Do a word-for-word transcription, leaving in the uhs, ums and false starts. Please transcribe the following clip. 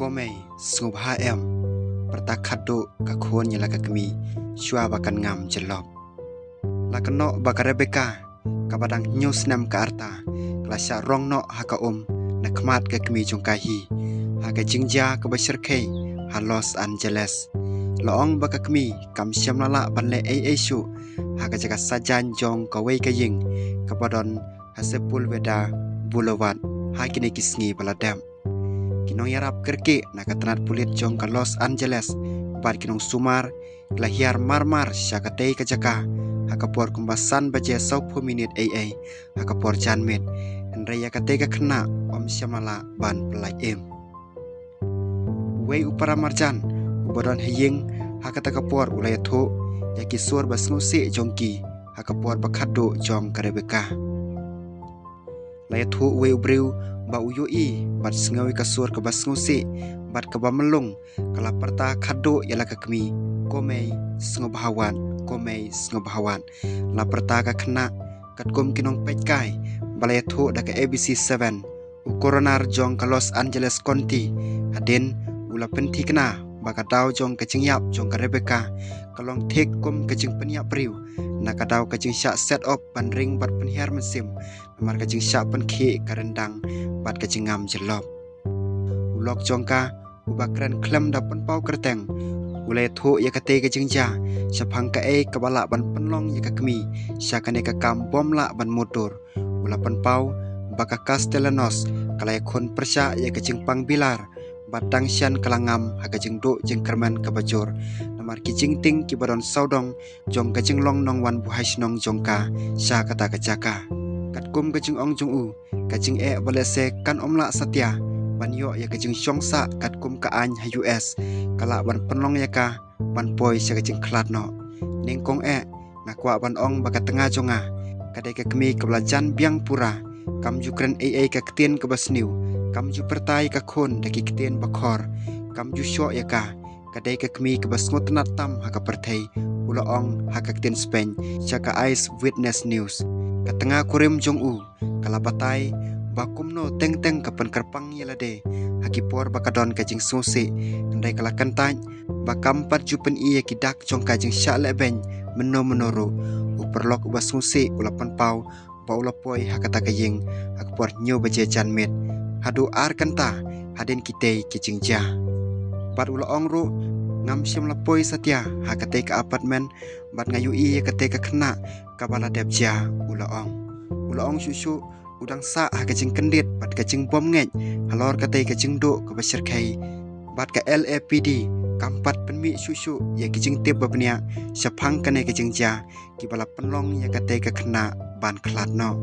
Ko mei, sngewbha em. Pyrta khatduh ka khun ïa la ka kmie, shuwa ba kan ngam jyllop. La kynnoh ba ka Rebecca, kaba dang hynñiew snem ka rta, ka la shah rong noh ha ka um, na khmat ka kmie jong ka hi, ha ka jingjia kaba shyrkhei, ha Los Angeles. La ong ba ka kmie kam shym la lah ban leh ei ei shuh, ha ka jaka sajan jong kawei ka ïing, kaba don ha Sepulveda Boulevard, ha kine ki sngi ba la dep. Ki nongïarap kyrkieh na ka tnat pulit jong ka Los Angeles bad ki nongsumar ki la hiar marmar sha katei ka jaka ha ka por kumba san baje sawphew minit ei ei ha ka por janmiet. Hynrei ïa katei ka khynnah ym shym la lah ban pyllait im. Uwei u para marjan uba don ha ïing ha kata ka por u la ïathuh ïa ki sur ba sngewsih jong ki ha ka por ba khatduh jong ka Rebecca. La ïathuh uwei u briew ba u ïohi bad sngew ïa ka sur kaba sngewsih bad kaba myllung, ka la pyrta khatduh ïa la ka kmie, "Ko mei, sngewbha wat, ko mei, sngewbha wat." La pyrta ka khynnah, katkum ki nongpeitkai ba la ïathuh da ka A B C seven, u coroner jong ka Los Angeles County, hadien u la pynthikna ba ka daw jong ka jingïap jong ka Rebecca ka long thik kum ka jingpynïap briew, na ka daw ka jingshah set up ban ring bad pynhiar mynsiem, namar ka jingshah pynkhih ka ryndang bad ka jingngam jyllop. U lok jong ka, uba kren khlem da pynpaw kyrteng, u la ïathuh ïa katei ka jingjia shaphang kaei kaba lah ban pynlong ïa ka kmie sha kane ka kam bym lah ban mutdur. U la pynpaw ba ka Castellanos ka la ïakhun pyrshah ïa ka jingpang bilar, bad dang shen ka la ngam ha ka jingduh jingkyrmen kaba jur, namar ki jingtieng kiba don sawdong jong ka jinglong nongwan buhai shnong jong ka sha kata ka jaka. Katkum ka jingong jong u, ka jingeh ba lehse kan ym lah satia ban ïoh ïa ka jingshong sah katkum ka aiñ ha U S, ka lah ban pynlong ïa ka ban poi sha ka jingkhlad noh. Nyngkong eh, nga kwah ban ong ba ka tnga jong nga ka dei ka kmie kaba la jan biang pura, kam ju kren ei ei ka ktien kaba sniew, kam ju pyrta ïa ka khun da ki ktien ba khor, kam ju shoh ïa ka, ka dei ka kmie kaba sngewtynnad tam ha ka pyrthei, u la ong ha ka ktien Spain sha ka Eyewitness News. Ka tnga kurim jong u ka la batai ba kumno teng teng ka pynkyrpang ïa lade ha ki por ba ka don ka jingsngewsih, hynrei ka la kyntait ba kam pat ju pyni ïa ki dak jong ka jingshah lehbeiñ mynno mynno ruh. U paralok uba sngewsih u la pynpaw ba u la poi ha kata ka ïing ha ka por hynñiew baje janmiet haduh ar kynta hadien kitei ki jingjia. Bad u la ong ruh, "Ngam shym la poi satia ha katei ka apartment, bad nga ïohi ïa katei ka khynnah kaba la dep jia," u la ong. U la ong shuh shuh, u dang sah ha ka jingkyndit bad ka jingbymngeit halor katei ka jingduh kaba shyrkhei. Bad ka L A P D kam pat pynmih shuh shuh ïa ki jingtip ba bniah shaphang kane ka jingjia, kiba la pynlong ïa katei ka khynnah ban khlad noh.